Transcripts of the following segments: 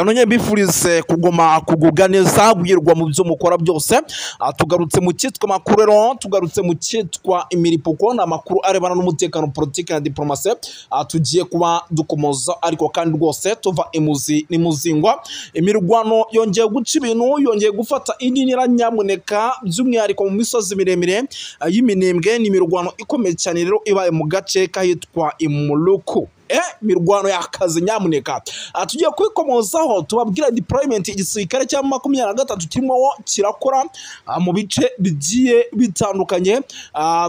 Reka mbifurize kuguma kugubwa neza, guhirwa mu byo mukora byose. Tugarutse mu cyitwa makuru rero, tugarutse mu cyitwa imiripuko, ni amakuru arebana n'umutekano, politiki na diplomasi. Tugiye kuba dukomoza ariko kandi rwose tuva imuzi n'imuzingwa. Imirwano yongeye guca ibintu, yongeye gufata indi ntera nyamuneka, by'umwihariko mu misozi miremire y'iminembwe. Ni imirwano ikomeye cyane rero ibaye mu gace kahitwa Imuluku. Mirwano y'akazi nyamuneka. Tugiye kwikomozaho tubabwira deployment igisirikare cya 23 kirimo kirakora mu bice bigiye bitandukanye.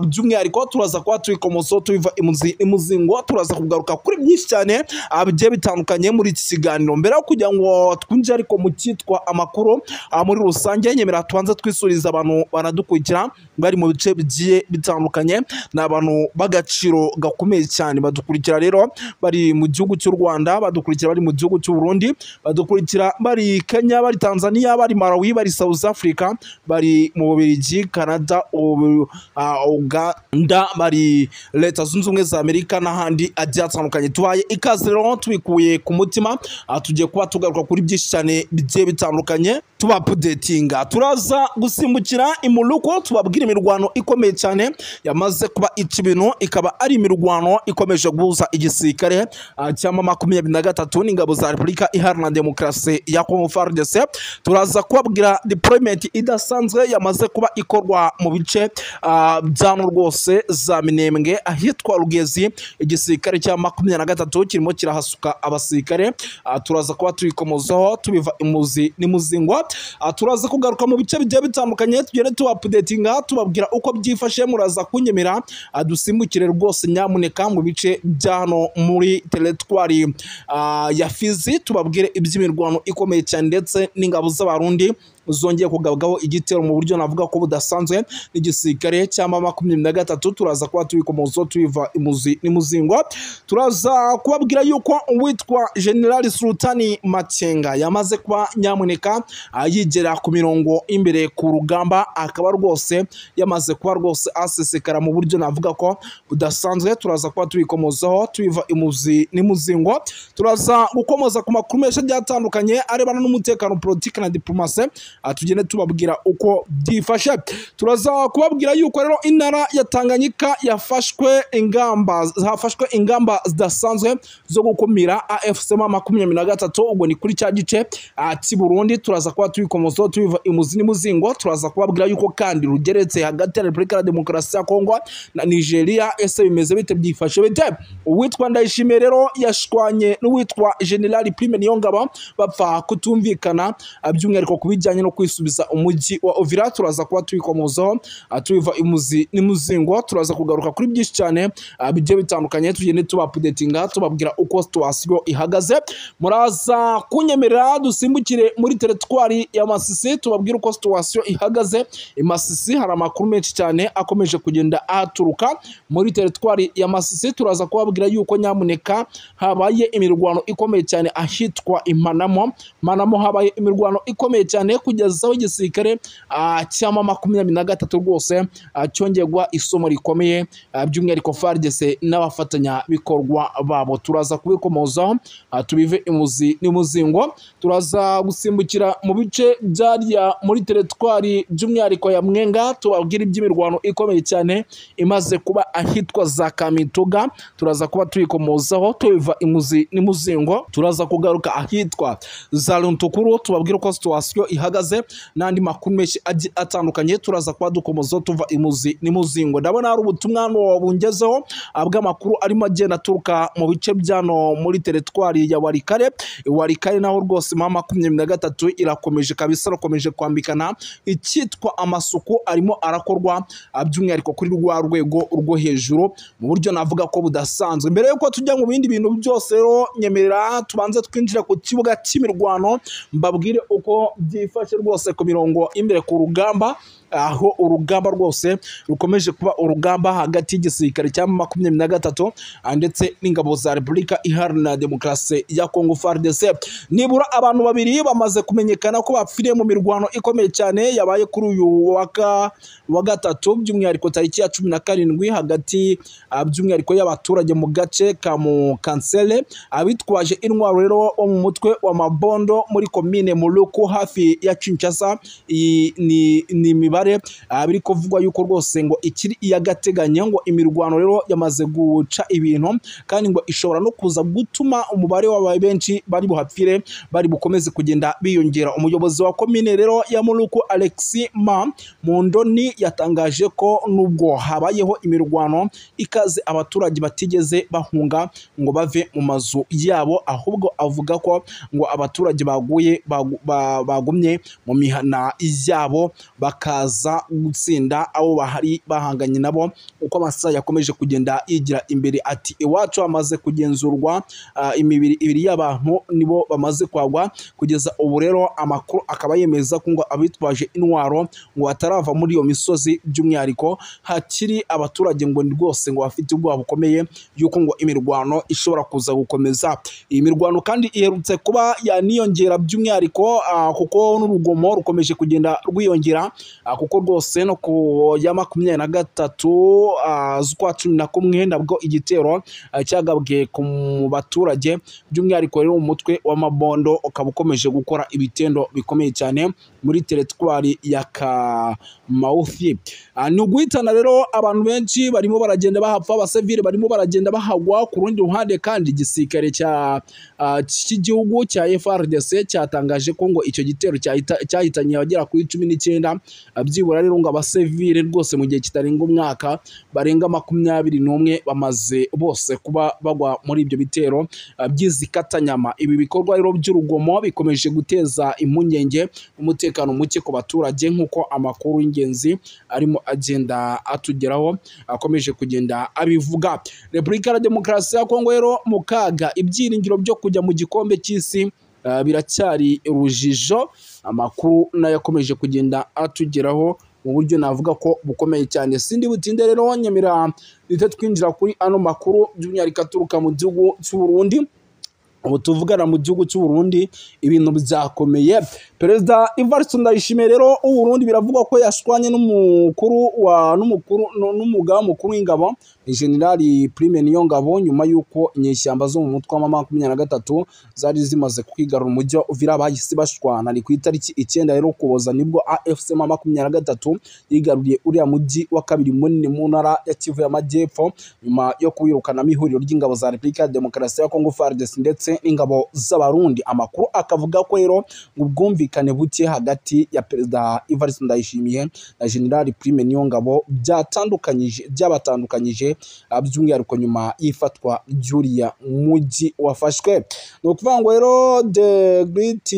By'umwihariko turaza kuba twikomozaho tubiva imuzingo, turaza kugaruka kuri byinshi cyane bigiye bitandukanye muri iki kiganiro. Mbere yo kugira ngo twinjire ariko mu cyitwa amakuru muri rusange, nyemera tubanze twisuriza abantu banadukurikira bari mu bice bigiye bitandukanye. Ni abantu b'agaciro gakomeye cyane badukurikira rero bari mu gihugu cy'u Rwanda, badukurikira bari mu gihugu cy'u Burundi, badukurikira bari Kenya, bari Tanzania, bari Malawi, bari South Africa, bari mu Bubiligi, Canada, Uganda, bari Leta Zunze Ubumwe za Amerika n'ahandi agiye atandukanye. Tubaye ikaze rero tubikuye ku mutima. Tugiye kuba tugaruka kuri byinshi cyane bigiye bitandukanye, tubapudetinga. Turaza gusimbukira Imuluko tubabwira imirwano ikomeye cyane yamaze kuba ica ibintu, ikaba ari imirwano ikomeje guhuza igisirikare cya 23 n'ingabo za Repubulika Iharanira Demokarasi ya Congo FARDC. Turaza kubabwira deployment idasanzwe yamaze kuba ikorwa mu bice byano rwose za Minembwe ahitwa Rugezi. Igisirikare cya 23 kirimo kirahasuka abasirikare. Turaza kuba tuyikomozaho tubiva imuzi n'imuzingwa. Turaza kugaruka mu bice bigiye bitandukanye, tugende tubapudetinga tubabwira uko byifashe. Muraza kunyemera dusimbukire rwose nyamuneka mu bice bya hano muri teritwari ya Fizi, tubabwire iby'imirwano ikomeye cyane ndetse n'ingabo z'Abarundi zongeye kugabwaho igitero mu buryo navuga ko budasanzwe n'igisirikare cya 23. Turaza kuba tubikomozo tubiva imuzi n'imuzingwa. Turaza kubabwira yuko uwitwa General Sultani Makenga yamaze kuba nyamuneka yigera ku mirongo imbere ku rugamba, akaba rwose yamaze kuba rwose asesekara mu buryo navuga ko budasanzwe. Turaza kuba tubikomozaho tubiva imuzi n'imuzingwa. Turaza gukomoza ku makuru menshi agiye atandukanye arebana n'umutekano, politiki na diplomasi. Tugende tubabwira uko byifashe. Turaza kubabwira yuko rero intara ya Tanganyika yafashwe ingamba, hafashwe ingamba zidasanzwe zo gukumira AFC 23, ubwo ni kuri cya gice cy'i Burundi. Turaza kuba tubikomozaho tubiva imuzi n'umuzingo. Turaza kubabwira yuko kandi rugeretse hagati ya Repubulika ya Demokarasi ya Kongo na Nigeria. Ese bimeze bite, byifashe bite? Uwitwa Ndayishimiye rero yashwanye n'uwitwa General Prime Niyongabo bapfa kutumvikana, by'umwihariko kubijyanye no kwisubiza umujyi wa Uvira. Turaza kuba tubikomozaho tubiva imuzi n'umuzingo. Turaza kugaruka kuri byinshi cyane bigiye bitandukanye, tugende tubapudetinga tubabwira uko situation ihagaze. Muraza kunyemerera dusimbukire muri teritwari ya Masisi tubabwira uko situation ihagaze. I Masisi hari amakuru menshi cyane akomeje kugenda aturuka muri teritwari ya Masisi. Turaza kubabwira yuko nyamuneka habaye imirwano ikomeye cyane ahitwa Impanamo. Manamo habaye imirwano ikomeye cyane kugeza aho igisirikare cya 23 rwose cyongeye guha isomo rikomeye, by'umwihariko FARDC n'abafatanyabikorwa babo. Turaza kubikomozaho tubive imuzi n'umuzingo. Turaza gusimbukira mu bice byarya muri teritwari by'umwihariko ya Mwenga, tubabwira iby'imirwano ikomeye cyane imaze kuba ahitwa za Kamituga. Turaza kuba tuyikomozaho tubiva imuzi n'umuzingo. Turaza kugaruka ahitwa za Luntukuru tubabwira uko situation ihagaze n'andi makuru menshi atandukanye. Turaza kuba dukomozaho tuva imuzi n'umuzingo. Ndabona hari ubutumwa bungezeho bw'amakuru arimo agenda aturuka mu bice byano muri teritwari ya Walikale. Walikale naho rwose 23 irakomeje kabisa, irakomeje kwambikana icyitwa amasuku arimo arakorwa, by'umwihariko kuri rwa rwego rwo hejuru mu buryo navuga ko budasanzwe. Mbere yuko tujya mu bindi bintu byose rero, nyemerera tubanze twinjira ku kibuga cy'imirwano mbabwire uko byifashe. byifashe rwose ku mirongo imbere ku rugamba, aho urugamba rwose rukomeje kuba urugamba hagati y'igisirikare cya 23 ndetse n'ingabo za Repubulika Iharanira Demokarasi ya Kongo FARDC. Nibura abantu babiri bamaze kumenyekana ko bapfiriye mu mirwano ikomeye cyane yabaye kuri uyu wa gatatu, by'umwihariko tariki ya 17 hagati by'umwihariko y'abaturage mu gace ka Mukansele, abitwaje intwaro rero wo mu mutwe wa Mabondo muri komine Muluku hafi ya Kinshasa. Iyi ni imibare biri kuvugwa yuko rwose ngo ikiri iy'agateganyo, ngo imirwano rero yamaze guca ibintu kandi ngo ishobora no kuza gutuma umubare w'abaye benshi bari buhapfire bari bukomeze kugenda biyongera. Umuyobozi wa komine rero ya Muluku Alexis Ma Mundoni yatangaje ko nubwo habayeho imirwano ikaze abaturage batigeze bahunga ngo bave mu mazu yabo, ahubwo avuga ko ngo abaturage baguye bagumye mu mihana yabo bakaza gutsinda abo bahari bahanganye nabo uko amasaha yakomeje kugenda yigira imbere. Ati iwacu hamaze kugenzurwa imibiri ibiri y'abantu nibo bamaze kwagwa kugeza ubu. Rero amakuru akaba yemeza ko ngo abitwaje intwaro ngo batarava muri iyo misozi, by'umwihariko hakiri abaturage ngo ni rwose ngo bafite ubwoba bukomeye yuko ngo imirwano ishobora kuza gukomeza. Iyi mirwano kandi iherutse kuba yaniyongera by'umwihariko kuko n'urugomo rukomeje kugenda rwiyongera, kuko rwose no ku ya 23 z'ukwa 11 nabwo igitero cyagabwe ku baturage, by'umwihariko rero umutwe w'Amabondo ukaba ukomeje gukora ibitendo bikomeye cyane muri teritwari ya Kamauthi. Ni uguhitana rero abantu benshi barimo baragenda bahapfa, abasivile barimo baragenda bahagwa. Ku rundi ruhande kandi igisirikare cy'igihugu cya FARDC cyatangaje ko ngo icyo gitero cyahitanye abagera kuri 19, byibura rero ngo abasivile rwose mu gihe kitarenga umwaka barenga 21 bamaze bose kuba bagwa muri ibyo bitero by'izikatanyama. Ibi bikorwa rero by'urugomo bikomeje guteza impungenge umutekano muke ku baturage, nk'uko amakuru y'ingenzi arimo agenda atugeraho akomeje kugenda abivuga. Repubulika ya Demokarasi ya Kongo rero mu kaga, ibyiringiro byo kujya mu gikombe cy'isi biracyari urujijo. Amakuru nayo akomeje kugenda atugeraho mu buryo navuga ko bukomeye cyane. Sindi butinde rero, nyemera duhite twinjira kuri ano makuru by'umwihariko aturuka mu gihugu cy'u Burundi. Ubu tuvugana mu gihugu cy'u Burundi ibintu byakomeye. Perezida Evariste Ndayishimiye rero w'u Burundi biravugwa ko yashwanye n'umukuru wa n'umukuru n'umugaba mukuru w'ingabo General Prime Niyongabo, nyuma y'uko inyeshyamba zo mu mutwe wa 23 zari zimaze kwigarura umujyi wa Uvira bahise bashwana. Ni ku itariki 9 rero Ukuboza nibwo AFC M23 yigaruriye uriya mujyi wa kabiri munini mu ntara ya Kivu y'Amajyepfo, nyuma yo kuwirukanamo ihuriro ry'ingabo za Repubulika ya Demokarasi ya Kongo FARDC ndetse n'ingabo z'Abarundi. Amakuru akavuga ko rero ubwumvikane buke hagati ya Perezida Evariste Ndayishimiye na General Prime Niyongabo byabatandukanyije by'umwihariko nyuma y'ifatwa ry'uriya mujyi wafashwe. Ni ukuvuga ngo rero The Great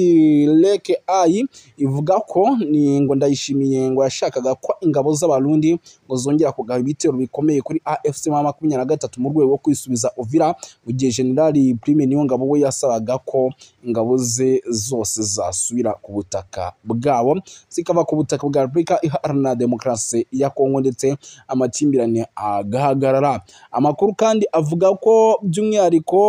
Lake Eye ivuga ko ni ngo Ndayishimiye ngo yashakaga ko ingabo z'Abarundi ngo zongera kugaba ibitero bikomeye kuri AFC M23 mu rwego rwo kwisubiza Uvira, mu gihe General Prime Niyongabo we yasabaga ko ingabo ze zose zasubira ku butaka bwabo, zikava ku butaka bwa Repubulika Iharanira Demokarasi ya Kongo ndetse amakimbirane agahagarara. Amakuru kandi avuga ko by'umwihariko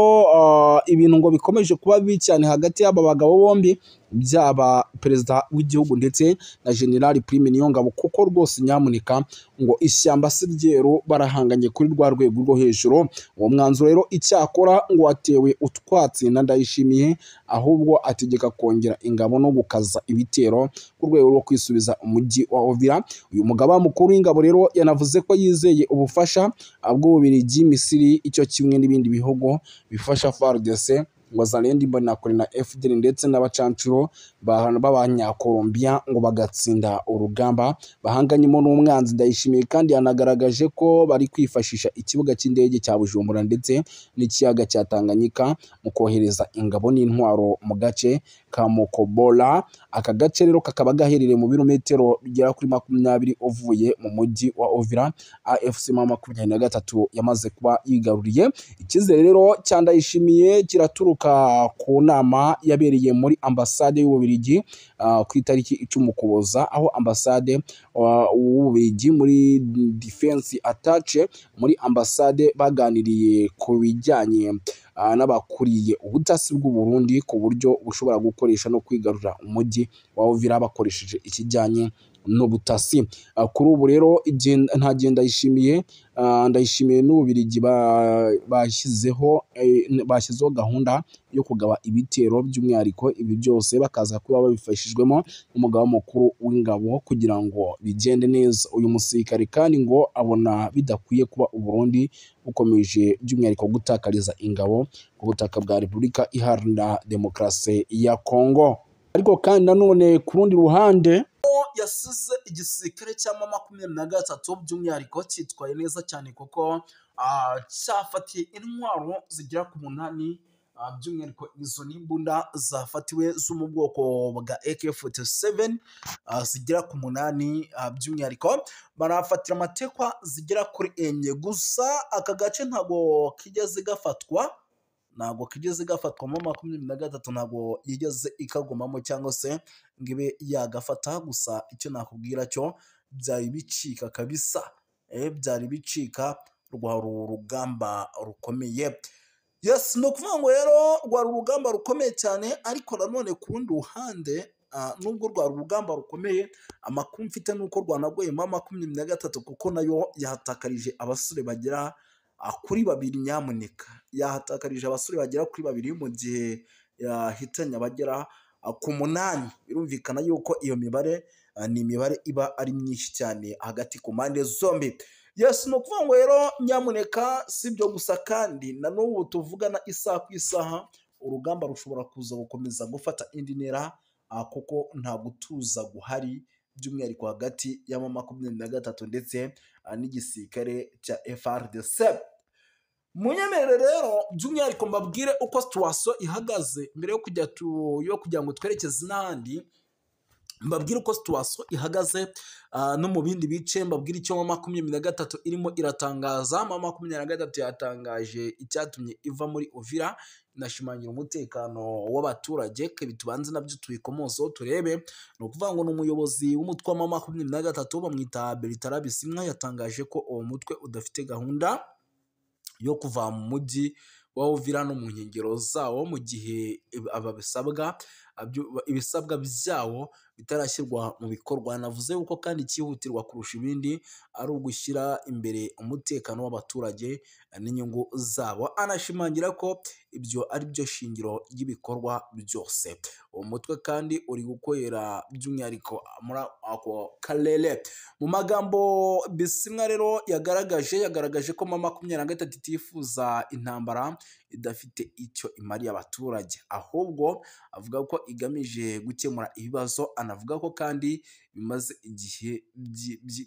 ibintu ngo bikomeje kuba bibi cyane hagati y'aba bagabo bombi, byaba perezida w'igihugu ndetse na General Prime Niyongabo, kuko rwose nyamuneka ngo ishyamba si ryeru, barahanganye kuri rwa rwego rwo hejuru. Uwo mwanzuro rero icyakora ngo watewe utwatsi na Ndayishimiye, ahubwo ategeka kongera ingabo no gukaza ibitero ku rwego rwo kwisubiza umujyi wa Uvira. Uyu mugaba mukuru w'ingabo rero yanavuze ko yizeye ubufasha bw'Ububiligi, Misiri, icyo kimwe n'ibindi bihugu bifasha FARDC, Wazalendo, Imbonerakure na FDL ndetse n'abacancuro b'Abanyakolombia ngo bagatsinda urugamba bahanganyemo n'umwanzi. Ndayishimiye kandi yanagaragaje ko bari kwifashisha ikibuga cy'indege cya Bujumbura ndetse n'ikiyaga cya Tanganyika mu kohereza ingabo n'intwaro mu gace ka Mokobola. Aka gace rero kakaba gaherereye mu birometero bigera kuri 20 uvuye mu mujyi wa Uvira AFC M23 yamaze kuba yigaruriye. Icyizere rero cya Ndayishimiye kiraturuka Agaruka ku nama yabereye muri ambasade y'Ububiligi ku itariki 10 Ukuboza, aho ambasade w'Ububiligi muri Defense Attaché muri ambasade baganiriye ku bijyanye n'abakuriye ubutasi bw'u Burundi ku buryo bushobora gukoresha no kwigarurira umujyi wa Uvira bakoresheje ikijyanye n'ubutasi. Kuri ubu rero ntagenda Ndayishimiye n'Ububiligi bashyizeho gahunda yo kugaba ibitero, by'umwihariko ibi byose bakaza kuba babifashijwemo n'umugaba mukuru w'ingabo kugira ngo bigende neza. Uyu musirikare kandi ngo abona bidakwiye kuba u Burundi bukomeje by'umwihariko gutakariza ingabo ku butaka bwa Repubulika Iharanira Demokarasi ya Kongo. Ariko kandi nanone ku rundi ruhande yasize igisirikare cya M23 by'umwihariko cyitwaye neza cyane, kuko cyafatiye intwaro zigera ku 8, by'umwihariko izo n'imbunda zafatiwe zo mu bwoko bwa AK-47 zigera ku 8, by'umwihariko barafatira amatekwa zigera kuri 4. Gusa aka gace ntabwo kigeze gafatwa, M23 ntabwo yigeze ikagumamo cyangwa se ngo ibe yagafata. Gusa icyo nakubwira cyo byari bicika kabisa, byari bicika, rwari urugamba rukomeye. Yes, ni ukuvuga ngo rero rwari urugamba rukomeye cyane, ariko nanone ku rundi ruhande nubwo rwari urugamba rukomeye, amakuru mfite nuko rwanagoye M23 kuko nayo yahatakarije abasore bagera kuri 2. Nyamuneka yahatakarije abasore bagera kuri 2 mu gihe yahitanye abagera ku 8. Birumvikana yuko iyo mibare ni imibare iba ari myinshi cyane hagati ku mpande zombi. Yes, ni ukuvuga ngo rero nyamuneka si ibyo gusa, kandi na n'ubu tuvugana isaha ku isaha urugamba rushobora kuza gukomeza gufata indi ntera, kuko nta gutuza guhari by'umwihariko hagati ya M23 ndetse n'igisirikare cya FARDC. Munyemerere rero by'umwihariko mbabwire uko situation ihagaze mbere yo kujya yo kugira ngo twerekeze n'ahandi. Mbabwire uko situation ihagaze no mu bindi bice, mbabwire icyo M23 irimo iratangaza. M23 yatangaje icyatumye iva muri Uvira, inashimangira umutekano w'abaturage. Tubanze nabyo tubikomozeho turebe. Ni ukuvuga ngo ni umuyobozi w'umutwe wa M23 bamwita Bertrand Bisimwa, yatangaje ko uwo mutwe udafite gahunda yo kuva mu mujyi wa Uvira no mu nkengero zawo mu gihe ibisabwa byawo bitarashyirwa mu bikorwa. Navuze yuko kandi cyihutirwa kurusha ibindi ari ugushyira imbere umutekano w'abaturage n'inyungu zabo, anashimangira ko ibyo ari byo shingiro ry'ibikorwa byose. Uwo mutwe kandi uri gukorera by'umwihariko muri ako karere. Mu magambo Bisimwa rero yagaragaje ko M23 itifuza intambara idafite icyo imariye abaturage, ahubwo avuga ko igamije gukemura ibibazo. Anavuga ko kandi bimaze igihe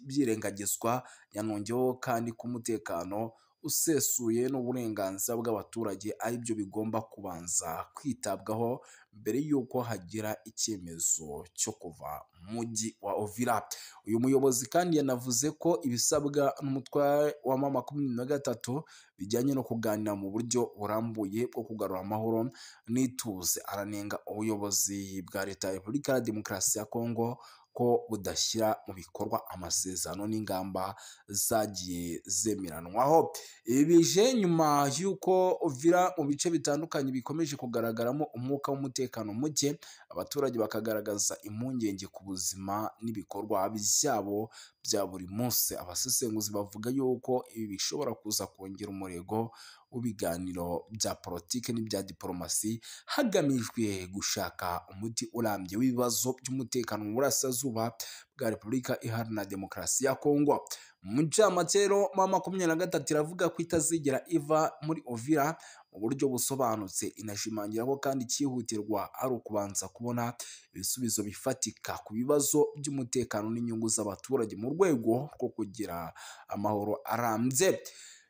byirengagizwa. Yanongeyeho kandi ko umutekano usesuye n'uburenganzira bw'abaturage ari byo bigomba kubanza kwitabwaho mbere y'uko hagira icyemezo cyo kuva mu mujyi wa Uvira. Uyu muyobozi kandi yanavuze ko ibisabwa n'umutwe wa M23 bijyanye no kuganira mu buryo burambuye bwo kugarura amahoro n'ituze. Aranenga ubuyobozi bwa Leta ya Repubulika ya Demokarasi ya Kongo ko budashyira mu bikorwa amasezerano n'ingamba zagiye zemeranwaho. Ibi bije nyuma y'uko Uvira mu bice bitandukanye bikomeje kugaragaramo umwuka w'umutekano muke, abaturage bakagaragaza impungenge ku buzima n'ibikorwa byabo bya buri munsi. Abasesenguzi bavuga yuko ibi bishobora kuza kongera umurego w'ibiganiro bya politiki n'ibya diplomasi, hagamijwe gushaka umuti urambye w'ibibazo by'umutekano mu burasirazuba bwa Repubulika Iharanira Demokarasi ya Kongo. Mu ncamake rero M23 iravuga ko itazigera iva muri Uvira mu buryo busobanutse, inashimangira ko kandi cyihutirwa ari ukubanza kubona ibisubizo bifatika ku bibazo by'umutekano n'inyungu z'abaturage mu rwego rwo kugira amahoro arambye.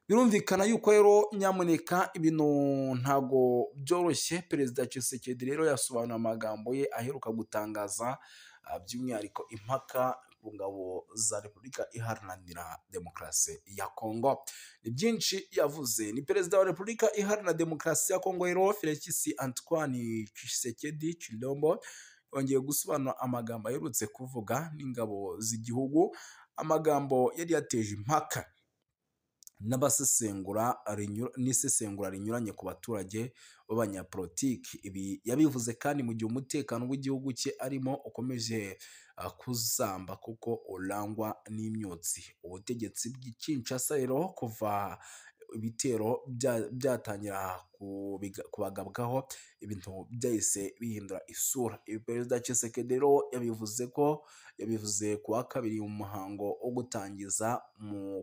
Birumvikana yuko rero nyamuneka ibintu ntago byoroshye. Perezida Tshisekedi rero yasobanuye amagambo ye aheruka gutangaza by'umwihariko impaka ku ngabo za Repubulika Iharanira Demokarasi ya Kongo. Ni byinshi yavuze. Ni Perezida wa Repubulika Iharanira Demokarasi ya Kongo rero Felix Antoine Tshisekedi Tshilombo yongeye gusobanura amagambo aherutse kuvuga n'ingabo z'igihugu, amagambo yari yateje impaka n'abasesengura n'isesengura rinyuranye ku baturage b'abanyapolitiki. Ibi yabivuze kandi mu gihe umutekano w'igihugu cye arimo ukomeje kuzamba kuko urangwa n'imyotsi. Ubutegetsi bw'i Kinshasa rero kuva ibitero byatangira kubagabwaho, ibintu byahise bihindura isura. Ibi Perezida Tshisekedi rero yabivuze ko yabivuze ku wa kabiri mu muhango wo gutangiza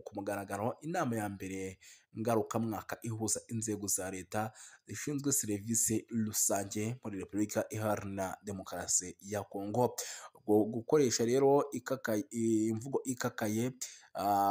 ku mugaragaro inama ya mbere ngarukamwaka ihuza inzego za leta zishinzwe serivisi rusange muri Repubulika Iharanira Demokarasi ya Kongo. Gukoresha rero imvugo ikakaye,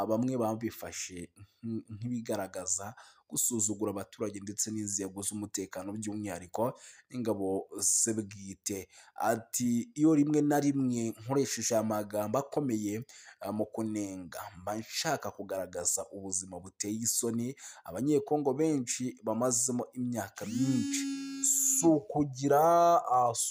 bamwe babifashe nk'ibigaragaza gusuzugura abaturage ndetse n'inzego z'umutekano by'umwihariko ingabo ze bwite. Ati iyo rimwe na rimwe nkoresheje amagambo akomeye mu kunenga, mba nshaka kugaragaza ubuzima buteye isoni Abanyekongo benshi bamazemo imyaka myinshi. Si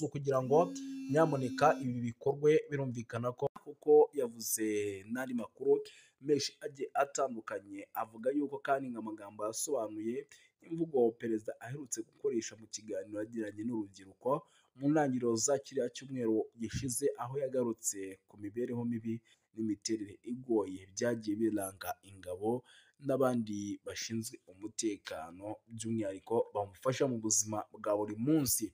ukugira ngo nyamuneka ibi bikorwe, birumvikana ko kuko yavuze n'andi makuru menshi agiye atandukanye, avuga yuko kandi amagambo yasobanuye imvugo perezida aherutse gukoresha mu kiganiro yagiranye n'urubyiruko mu ntangiriro za kiriya cyumweru gishize, aho yagarutse ku mibereho mibi n'imiterere igoye byagiye biranga ingabo n'abandi bashinzwe umutekano by'umwihariko bamufasha mu buzima bwa buri munsi.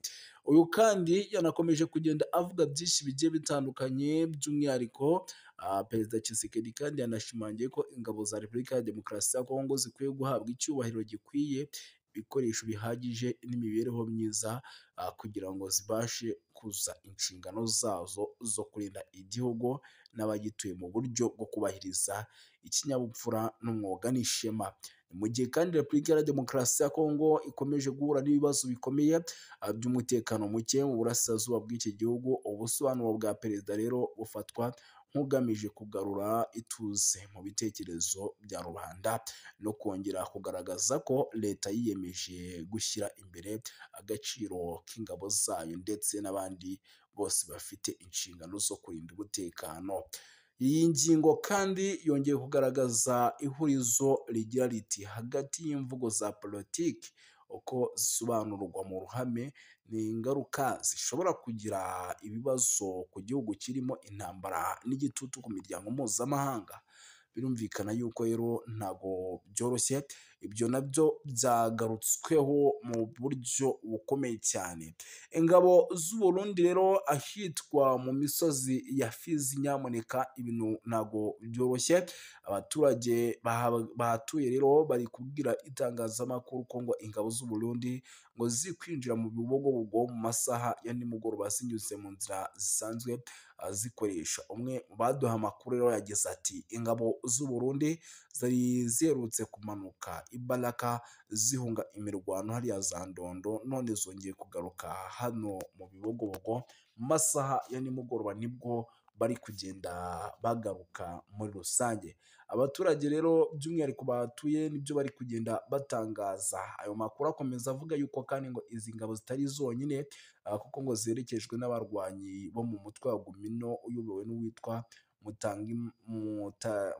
Uyu kandi yanakomeje kugenda avuga byinshi bigiye bitandukanye by'umwihariko Perezida Tshisekedi kandi yanashimangiye ko ingabo za Repubulika ya Demokarasi ya Kongo zikwiye guhabwa icyubahiro gikwiye, ibikoresho bihagije n'imibereho myiza kugira ngo zibashe kuzuza inshingano zazo zo kurinda igihugu n'abagituye mu buryo bwo kubahiriza ikinyabupfura n'umwuga n'ishema. Mu gihe kandi Repubulika ya Demokarasi ya Kongo ikomeje guhura n'ibibazo bikomeye by'umutekano muke mu burasirazuba bw'iki gihugu, ubusobanuro bwa perezida rero bufatwa nk'ugamije kugarura ituze mu bitekerezo bya rubanda no kongera kugaragaza ko leta yiyemeje gushyira imbere agaciro k'ingabo zayo ndetse n'abandi bose bafite inshingano zo kurinda umutekano. Iyi ngingo kandi yongeye kugaragaza ihurizo rigira riti hagati y'imvugo za politiki uko zisobanurwa mu ruhame ni ingaruka zishobora kugira ibibazo ku gihugu kirimo intambara n'igitutu ku miryango mpuzamahanga. Birumvikana yuko rero ntabwo byoroshye, ibyo nabyo byagarutsweho mu buryo bukomeye cyane. Ingabo z'u Burundi rero ahitwa mu misozi ya Fizi, nyamuneka ibintu ntabwo byoroshye. Abaturage bahatuye rero bari kubwira itangazamakuru ko ngo ingabo z'u Burundi ngo ziri kwinjira mu Bibogobogo mu masaha ya nimugoroba zinyuze mu nzira zisanzwe zikoresha. Umwe mu baduha amakuru rero yagize ati ingabo z'u Burundi zari ziherutse kumanuka ibaraka zihunga imirwano hariya za Ndondo, none zongeye kugaruka hano mu Bibogobogo mu masaha ya nimugoroba nibwo bari kugenda bagaruka muri rusange. Abaturage rero by'umwihariko bahatuye nibyo bari kugenda batangaza. Ayo makuru akomeza avuga yuko kandi ngo izi ngabo zitari zonyine kuko ngo zerekejwe n'abarwanyi bo mu mutwe wa Gumino uyobowe n'uwitwa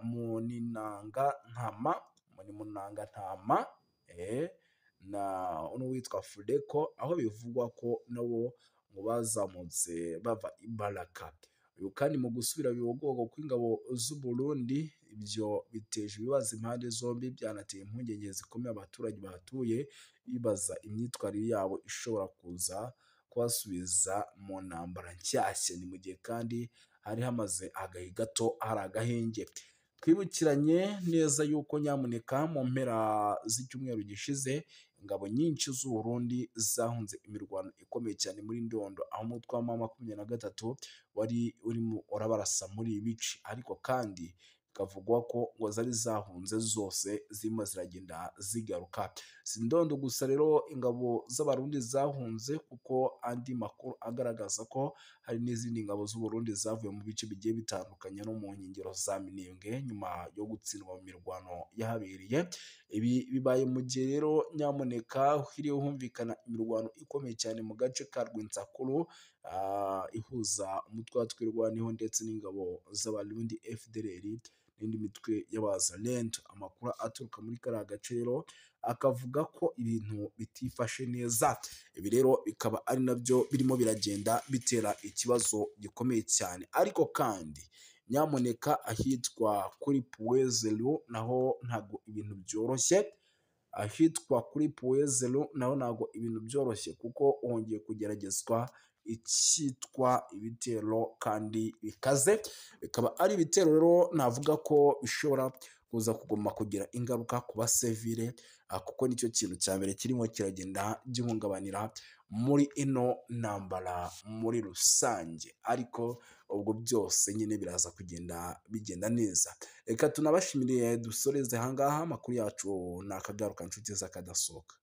Muninanga Ntama na n'uwitwa Fudeko, aho bivugwa ko nabo ngo bazamutse bava ibaraka. Uyu kandi mu gusubira Bibogobogo kw'ingabo z'u Burundi, ibyo biteje ibibazo impande zombi, byanateye impungenge zikomeye abaturage bahatuye bibaza imyitwarire yabo ishobora kuza kubasubiza mu ntambara nshyashya. Ni mu gihe kandi hari hamaze agahe gato hari agahenge. Twibukiranye neza yuko nyamuneka mu mpera z'icyumweru gishize ingabo nyinshi z'u Burundi zahunze imirwano ikomeye cyane muri Ndondo, aho umutwe wa M23 wari urimo urabarasa muri ibi bice, ariko kandi bikavugwa ko ngo zari zahunze zose zirimo ziragenda zigaruka. Si Ndondo gusa rero ingabo z'Abarundi zahunze, kuko andi makuru agaragaza ko hari n'izindi ngabo z'Uburundi zavuye mu bice bigiye bitandukanye no mu nkengero za Minembwe nyuma yo gutsindwa mu mirwano yahabereye. Ibi bibaye mu gihe rero nyamuneka hiriwe humvikana imirwano ikomeye cyane mu gace ka Rwinsakuru, ihuza umutwe wa Twirwaneho ndetse n'ingabo z'Abarundi FDLR n'indi mitwe y'Abazalendo. Amakuru aturuka muri kariya gace rero akavuga ko ibintu bitifashe neza. Ibi rero bikaba ari nabyo birimo biragenda bitera ikibazo gikomeye cyane. Ariko kandi nyamuneka ahitwa kuri Puwezelu naho ntabwo ibintu byoroshye, ahitwa kuri Puwezelu naho ntabwo ibintu byoroshye, kuko hongeye kugeragezwa icyitwa ibitero kandi bikaze, bikaba ari ibitero rero navuga ko bishobora kuza kuguma kugira ingaruka ku basivile, kuko nicyo kintu cya mbere kirimo kiragenda gihungabanira muri ino ntambara muri rusange. Ariko ubwo byose nyine biraza kugenda bigenda neza. Reka tunabashimire, dusoreze ahangaha amakuru yacu, ni akagaruka nshuti z'akadasohoka.